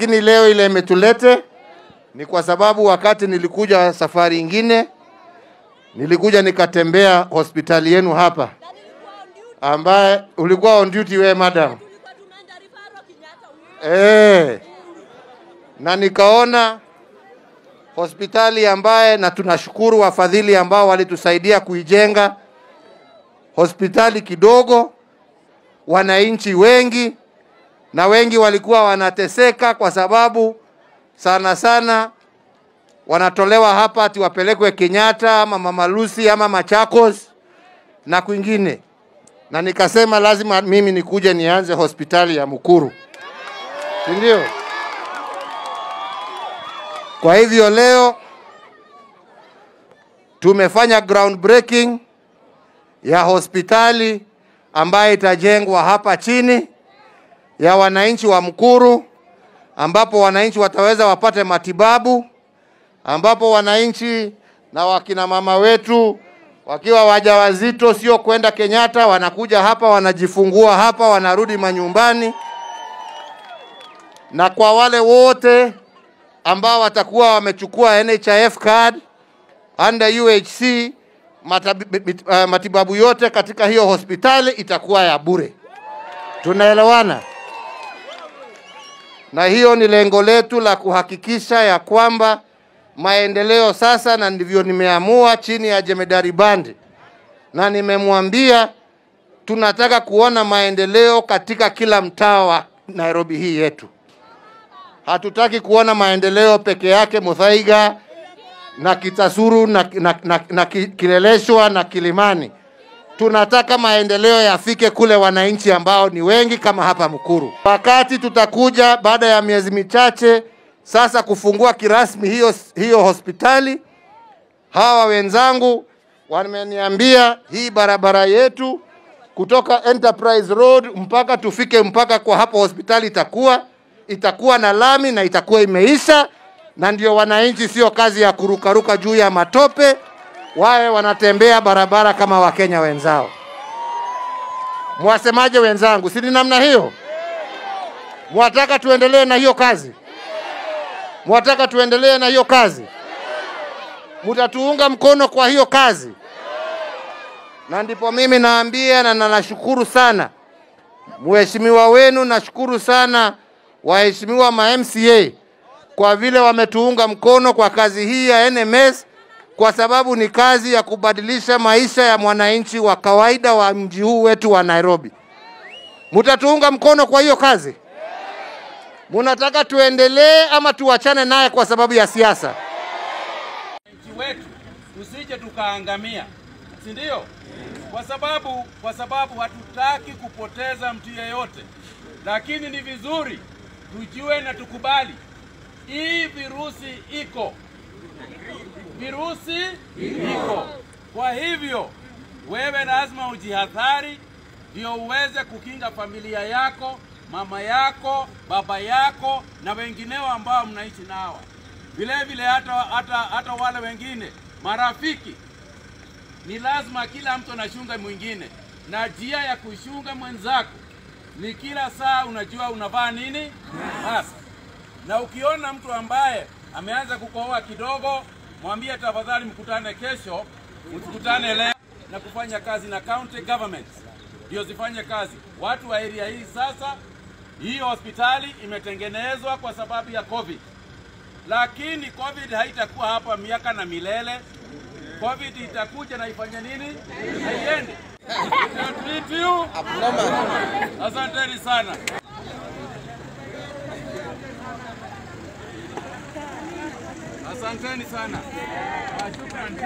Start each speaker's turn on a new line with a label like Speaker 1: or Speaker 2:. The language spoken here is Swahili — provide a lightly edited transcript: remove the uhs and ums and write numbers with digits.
Speaker 1: Lakini leo ile imetulete ni kwa sababu wakati nilikuja safari ingine, nilikuja nikatembea hospitali yenu hapa, ambaye ulikuwa on duty we madam. Na nikaona hospitali ambaye, na tunashukuru wafadhili ambao walitusaidia kuijenga, hospitali kidogo, wananchi wengi, na wengi walikuwa wanateseka kwa sababu sana sana wanatolewa hapa ati wapelekwe Kenyatta ama Mama Lucy ama Machakos na kwingine. Na nikasema lazima mimi nikuje nianze hospitali ya Mukuru, si ndio? Kwa hivyo leo tumefanya ground breaking ya hospitali ambayo itajengwa hapa chini ya wananchi wa Mukuru, ambapo wananchi wataweza wapate matibabu, ambapo wananchi na wakina mama wetu wakiwa wajawazito sio kwenda Kenyatta, wanakuja hapa wanajifungua hapa, wanarudi manyumbani. Na kwa wale wote ambao watakuwa wamechukua NHIF card under UHC, matibabu yote katika hiyo hospitali itakuwa ya bure. Tunaelewana? Na hiyo ni lengo letu la kuhakikisha ya kwamba maendeleo sasa, na ndivyo nimeamua chini ya Jemedari Bandi, na nimemwambia tunataka kuona maendeleo katika kila mtaa wa Nairobi hii yetu. Hatutaki kuona maendeleo peke yake Muthaiga na Kitasuru na Kileleshwa na Kilimani. Tunataka maendeleo yafike kule wananchi ambao ni wengi kama hapa Mukuru. Wakati tutakuja baada ya miezi michache sasa kufungua kirasmi hiyo hospitali, hawa wenzangu wameniambia hii barabara yetu kutoka Enterprise Road mpaka tufike mpaka kwa hapo hospitali itakuwa na lami na itakuwa imeisha, na ndio wananchi sio kazi ya kurukaruka juu ya matope, wawe wanatembea barabara kama Wakenya wenzao. Mwasemaje wenzangu, si ni namna hiyo? Mwataka tuendelee na hiyo kazi? Mwataka tuendelee na hiyo kazi? Mtatuunga mkono kwa hiyo kazi? Na ndipo mimi naambia na nashukuru sana mheshimiwa wenu, nashukuru sana waheshimiwa ma MCA kwa vile wametuunga mkono kwa kazi hii ya NMS, kwa sababu ni kazi ya kubadilisha maisha ya mwananchi wa kawaida wa mji huu wetu wa Nairobi. Mtatuunga mkono kwa hiyo kazi? Munataka tuendelee ama tuachane naye kwa sababu ya siasa?
Speaker 2: Nchi wetu tusije tukaangamia, si ndio? Kwa sababu hatutaki kupoteza mtu yeyote. Lakini ni vizuri tujue na tukubali hii virusi iko. Virusi iko. Kwa hivyo wewe lazima ujihadhari ndio uweze kukinga familia yako, mama yako, baba yako na wengineo ambao mnaishi nao. Vile vile hata wale wengine, marafiki. Ni lazima kila mtu anashunga mwingine. Na njia ya kushunga mwenzako ni kila saa unajua unavaa nini? Mask. Na ukiona mtu ambaye ameanza kukohoa kidogo, mwambie tafadhali mkutane kesho, msikutane leo, na kufanya kazi na county government ndio zifanye kazi. Watu wa area hii sasa, hii hospitali imetengenezwa kwa sababu ya COVID. Lakini COVID haitakuwa hapa miaka na milele. COVID itakuja na ifanye nini? Haiende. Treat you. Asanteni sana. Asanteni sana. Shukrani.